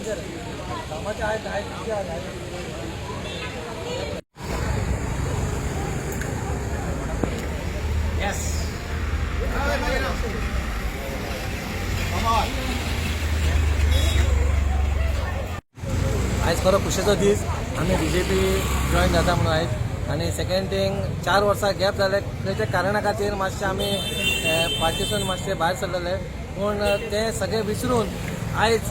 कामाचे आहेत आहेत किती आहेत. येस. आयज खरो खुशेचो दीस. आमी बीजेपी जॉयन जाता म्हणून आयज. आनी सेकंड थिंग, 4 वर्सां गॅप जाले खंयच्या कारणा खातीर मातशें आमी पार्टीसून मातशे भायर सरलेले, पूण ते सगळे विसरून आयज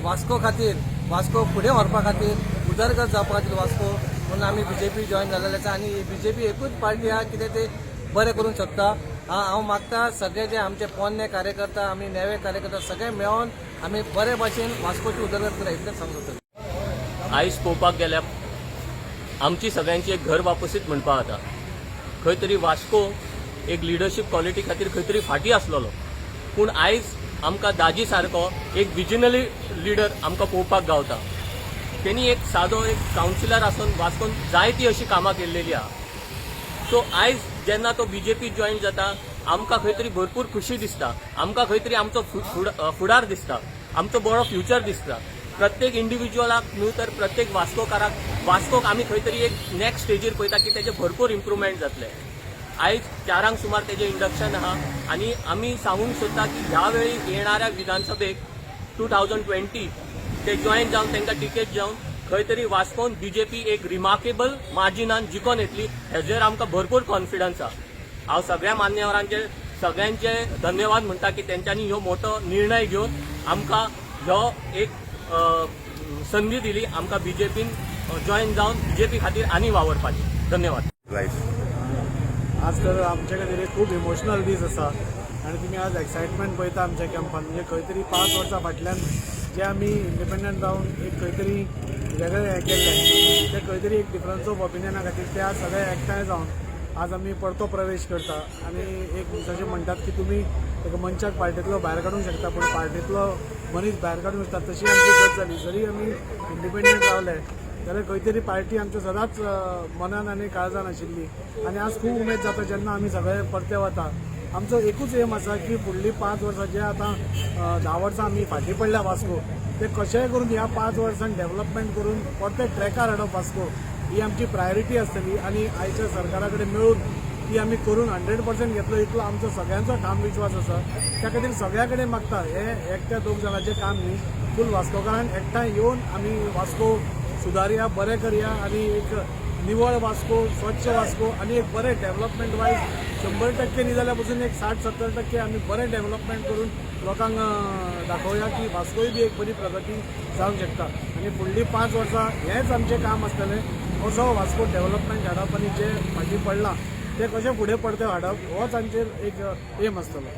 वास्को खातीर, वास्को फुडें व्हरपा खातीर, उदरगत जावपा खातीर वास्को म्हणून आमी बीजेपी जॉयन जालेले आसा. आनी बीजेपी एकूच पार्टी आहा कितें ते बरें करूंक शकता. हांव मागता सगळे जे आमचे पोन्ने कार्यकर्ता, आमी नवे कार्यकर्ता सगळे मेळोन आमी बरे भाशेन वास्कोची उदरगत करूया, इतलेंच सांगू शकता. आयज पळोवपाक गेल्यार आमची सगळ्यांची एक घर वापसीच म्हणपा जाता. खंय तरी वास्को एक लिडरशीप क्वॉलिटी खातीर खंय तरी फाटीं आसलेलो, पूण आयज आमकां दाजी सारको एक विजनरी लिडर आमकां पळोवपाक गावता. तेणी एक सादो एक कावन्सिलर आसून वास्कोन जायती अशी कामां केल्लेली आहा. सो आयज जेन्ना तो बीजेपी जॉयन जाता, आमकां खंय तरी भरपूर खुशी दिसता. आमकां खंय तरी आमचो फुडार दिसता, आमचो बरो फ्युचर दिसता. प्रत्येक इंडिव्हिज्युअलाक न्हू तर प्रत्येक वास्कोकाराक, वास्कोक आमी खंय तरी एक नेक्स्ट स्टेजीर पळयता की तेजे भरपूर इम्प्रुवमेंट जातले. आयज 4 क सुमार तेजें इंडक्शन आहा आनी आमी सांगूंक सोदता की ह्या वेळी येणाऱ्या विधानसभेक 2020 ते जॉयन जावन, तांकां टिकेट जावन खंय तरी वास्कोन बीजेपी एक रिमार्केबल मार्जिनान जिखोन येतली, हेजेर आमकां भरपूर कॉन्फिडन्स आहा. हांव सगळ्या मान्यवरांचे, सगळ्यांचे धन्यवाद म्हणटा की तेंच्यांनी ह्यो मोठो निर्णय घेवन आमकां ह्यो एक संदी दिली आमकां बीजेपीन जॉयन जावन बीजेपी खातीर आनी वावरपाची. धन्यवाद. आज तर आमच्या खातीर एक खूब इमोशनल दीस आसा आनी तुमी आज एक्सायटमेंट पळयता आमच्या कॅम्पान. म्हणजे खंय तरी 5 वर्सां फाटल्यान जे आमी इंडिपेंडंट जावन एक खंय तरी वेगळें हें केल्लें, ते खंय तरी एक डिफरन्स ऑफ ओपिनियना खातीर ते आज सगळे एकठांय जावन आज आमी परतो प्रवेश करता. आनी एक जशें म्हणटात की तुमी एका मनशाक पार्टींतलो भायर काडूंक शकता, पूण पार्टींतलो मनीस भायर काडूंक शकता, तशी आमची गत जाली. जरी आमी इंडिपेंडंट रावले जाल्यार खंय तरी पार्टी आमच्या सदांच मनान आनी काळजान आशिल्ली. आनी आज खूब उमेद जाता जेन्ना आमी सगळे परते वता. आमचो एकूच एम आसा की फुडलीं 5 वर्सां जे आतां 10 वर्सां आमी फाटीं पडल्या वास्को, ते कशेंय करून ह्या 5 वर्सांक डेव्हलपमेंट करून परते ट्रॅकार हाडप वास्को, ही आमची प्रायोरिटी आसतली. आनी आयच्या सरकारा कडेन मेळून ती आमी करून 100% घेतलो, इतलो आमचो सगळ्यांचो ठाम विश्वास आसा. त्या खातीर सगळ्या कडेन मागता, हे एकट्या दोग जाणांचें काम न्ही, फूल वास्कोकारांक एकठांय येवन आमी वास्को सुदारया, बरें करया आनी एक निवळ वास्को, स्वच्छ वास्को आनी एक बरें डेव्हलपमेंट वायज 100% न्ही जाल्यार पसून एक 60-70% आमी बरें डेव्हलपमेंट करून लोकांक दाखोवया की वास्कोय बी एक बरी प्रगती जावंक शकता. आनी फुडलीं 5 वर्सां हेंच आमचें काम आसतलें, असो वास्को डेव्हलपमेंट हाडप आनी जे फाटीं पडलां ते कशें फुडें परतें हाडप, होच आमचेर एक एम आसतलो.